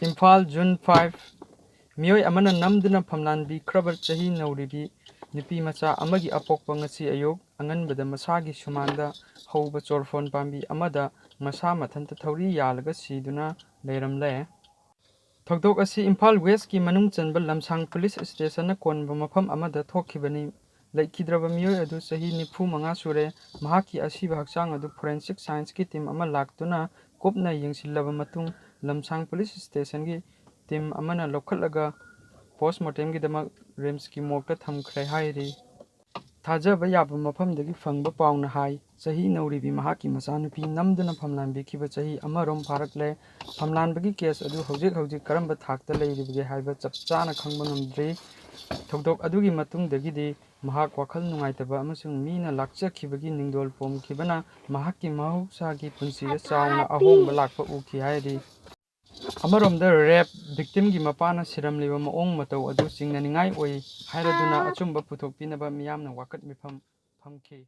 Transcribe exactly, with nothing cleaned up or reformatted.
Imphal, June five꯫ ꯃꯤꯑꯣꯏ ꯑꯃꯅ ꯅꯝꯗꯨꯅ ꯐꯝꯂꯥꯟꯕꯤꯈ꯭ꯔꯕ ꯆꯍꯤ ꯅꯧꯔꯤꯕꯤ ꯅꯨꯄꯤ ꯃꯆꯥ ꯑꯃꯒꯤ ꯑꯄꯣꯛꯄ ꯉꯁꯤ ꯑꯌꯨꯛ ꯑꯉꯟꯕꯗ ꯃꯁꯥꯒꯤ ꯁꯨꯃꯥꯡꯗ ꯍꯧꯕ ꯆꯣꯔꯐꯣꯟ ꯄꯥꯝꯕꯤ ꯑꯃꯗ ꯃꯁꯥ ꯃꯊꯟꯇ ꯊꯧꯔꯤ ꯌꯥꯜꯂꯒ ꯁꯤꯗꯨꯅ ꯂꯩꯔꯝꯂꯦ꯫ ꯊꯧꯗꯣꯛ ꯑꯁꯤ ꯏꯝꯐꯥꯜ Westꯀꯤ ꯃꯅꯨꯡ ꯆꯟꯕ ꯂꯝꯁꯥꯡ Police Stationꯅ ꯀꯣꯟꯕ ꯃꯐꯝ ꯑꯃꯗ ꯊꯣꯛꯈꯤꯕꯅꯤ꯫ ꯂꯩꯈꯤꯗ꯭ꯔꯕ ꯃꯤꯑꯣꯏ ꯑꯗꯨ ꯆꯍꯤ ꯅꯤꯐꯨ ꯃꯉꯥ ꯁꯨꯔꯦ꯫ ꯃꯍꯥꯛꯀꯤ ꯑꯁꯤꯕ ꯍꯛꯆꯥꯡ ꯑꯗꯨ forensic scienceꯀꯤ team ꯑꯃ ꯂꯥꯛꯇꯨꯅ ꯀꯨꯞꯅ ꯌꯦꯡꯁꯤꯜꯂꯕ ꯃꯇꯨꯡ, ꯂꯝꯁꯥꯡ Police Stationꯒꯤ team ꯑꯃꯅ ꯂꯧꯈꯠꯂꯒ post mortemꯒꯤꯗꯃꯛ RIMSꯀꯤ morgueꯇ ꯊꯝꯈ꯭ꯔꯦ ꯍꯥꯏꯔꯤ꯫ ꯊꯥꯖꯕ ꯌꯥꯕ ꯃꯐꯝꯗꯒꯤ ꯐꯪꯕ ꯄꯥꯎꯅ ꯍꯥꯏ, ꯆꯍꯤ ꯅꯧꯔꯤꯕꯤ ꯃꯍꯥꯛꯀꯤ ꯃꯆꯥꯅꯨꯄꯤ ꯅꯝꯗꯨꯅ ꯐꯝꯂꯥꯟꯕꯤꯈꯤꯕ ꯆꯍꯤ ꯑꯃꯔꯣꯝ ꯐꯥꯔꯛꯂꯦ꯫ ꯐꯝꯂꯥꯟꯕꯒꯤ case ꯑꯗꯨ ꯍꯧꯖꯤꯛ ꯍꯧꯖꯤꯛ ꯀꯔꯝꯕ ꯊꯥꯛꯇ ꯂꯩꯔꯤꯕꯒꯦ ꯍꯥꯏꯕ ꯆꯞ ꯆꯥꯅ ꯈꯪꯕ ꯉꯝꯗ꯭ꯔꯤ꯫ ꯊꯧꯗꯣꯛ ꯑꯗꯨꯒꯤ ꯃꯇꯨꯡꯗꯒꯤꯗꯤ ꯃꯍꯥꯛ ꯋꯥꯈꯜ ꯅꯨꯡꯉꯥꯏꯇꯕ ꯑꯃꯁꯨꯡ ꯃꯤꯅ ꯂꯥꯛꯆꯈꯤꯕꯒꯤ ꯅꯤꯡꯗꯣꯜ ꯄꯣꯝꯈꯤꯕꯅ ꯃꯍꯥꯛꯀꯤ ꯃꯍꯧꯁꯥꯒꯤ ꯄꯨꯟꯁꯤꯗ ꯆꯥꯎꯅ ꯑꯍꯣꯡꯕ ꯂꯥꯛꯄ ꯎꯈꯤ ꯍꯥꯏꯔꯤ꯫ ꯑꯃꯔꯣꯝꯗ, rape victimꯒꯤ ꯃꯄꯥꯅ ꯁꯤꯔꯝꯂꯤꯕ ꯃꯑꯣꯡ ꯃꯇꯧ ꯑꯗꯨ ꯆꯤꯡꯅꯅꯤꯡꯉꯥꯏ ꯑꯣꯏ ꯍꯥꯏꯔꯗꯨꯅ ꯑꯆꯨꯝꯕ ꯄꯨꯊꯣꯛꯄꯤꯅꯕ ꯃꯤꯌꯥꯝꯅ ꯋꯥꯀꯠ ꯃꯤꯐꯝ ꯐꯝꯈꯤ꯫